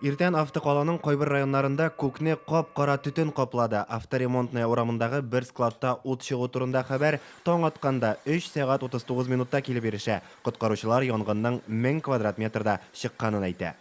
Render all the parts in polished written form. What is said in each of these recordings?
Иртән автокаланың кайбер районнарында күкне кап-кара төтен каплады. Авторемонтная урамындагы бер складта ут чыгу турында хәбәр таң атканда, 3 сәгать 39 минутта килеп ирешә. Коткаручылар янгынның 1000 квадрат метрда чыкканын әйтә.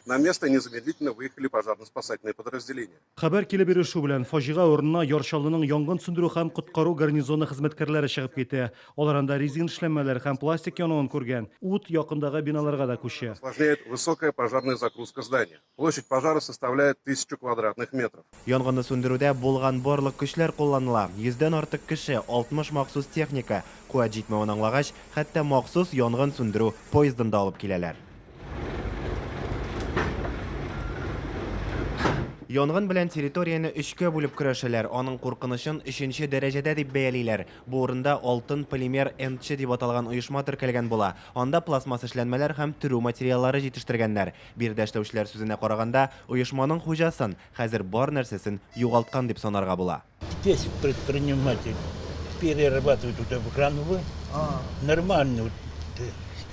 На место незамедлительно выехали пожарно-спасательные подразделения. Хәбәр килеп ирешү белән, фаҗига урынына Яр Чаллының янгын сүндерү һәм коткару гарнизоны хезмәткәрләре чыгып китә. Алар анда резин эшләнмәләр һәм пластик януын күргән. Ут якындагы биналарга да күчә. Осложняет высокая пожарная загрузка здания. Площадь пожара составляет 1000 квадратных метров. Янгынны сүндерүдә булган барлык көчләр кулланыла. Йөздән артык кеше, 60 махсус техника. Куәт җитмәвен аңлагач, хәтта махсус янгын сүндерү поездын да алып киләләр. Янгын белән территорияне өчкә бүлеп көрәшәләр. Аның куркынычын өченче дәрәҗәдә дип бәялиләр. Бу урында Алтын полимер НЧ дип аталган оешма теркәлгән була. Анда пластмасс эшләнмәләр һәм төрү материаллары җитештергәннәр. Биредә эшләүчеләр сүзенә караганда, оешманың хуҗасын хәзер бар нәрсәсен югалткан дип санарга була. Здесь предприниматель перерабатывает вот эту гранулы, нормально вот,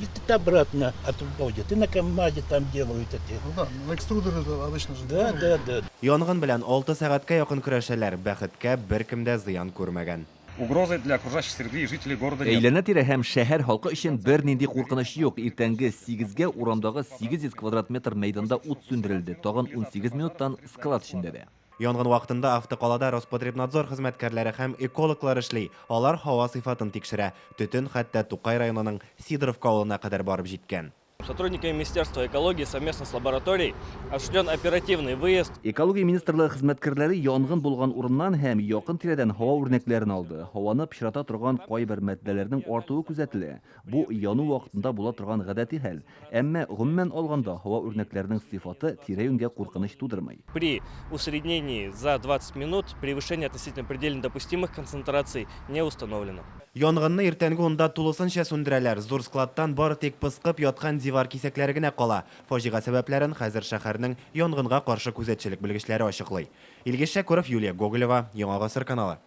и обратно отводят. И на КамАЗе там делают эти. Ну да, на экструдеры это обычно же. Да, да. Янгын белән алты сәгатькә якын көрәшәләр. Бәхеткә, беркем дә зыян күрмәгән. Угрозы для окружающей среды и жителей города нет. Әйләнә-тирә һәм шәһәр халкы өчен бернинди куркыныч юк. Иртәнге сигезгә урамдагы 800 квадрат метр мәйданда ут сүндерелде, тагын 18 минуттан склад эчендә дә. Янгын вакытында автокалада Роспотребнадзор хезмәткәрләре һәм экологлар эшли. Алар һава сыйфатын тикшерә. Төтен хәтта Тукай районының Сидоровка авылына кадәр барып җиткән. Сотрудниками Министерства экологии совместно с лабораторией осуществлен оперативный выезд. Экология министрлыгы хезмәткәрләре янгын булган урыннан һәм якын-тирәдән һава үрнәкләрен алды. Һаваны пычрата торган кайбер матдәләрнең артуы күзәтелә. Бу яну вакытында була торган гадәти хәл. Әмма, гомумән алганда, һава үрнәкләренең сыйфаты тирә-юньгә куркыныч тудырмый. При усреднении за 20 минут превышение относительно предельно допустимых концентраций не установлено. Янгынны иртәнге унда тулысынча сүндерәләр. Зур складтан бары тик пыскып яткан дивар кисәкләре генә кала. Фаҗига сәбәпләрен хәзер шәһәрнең янгынга каршы күзәтчелек белгечләре ачыклый. Илгиз Шәкүров, Юлия Гоголева, Яңа Гасыр каналы.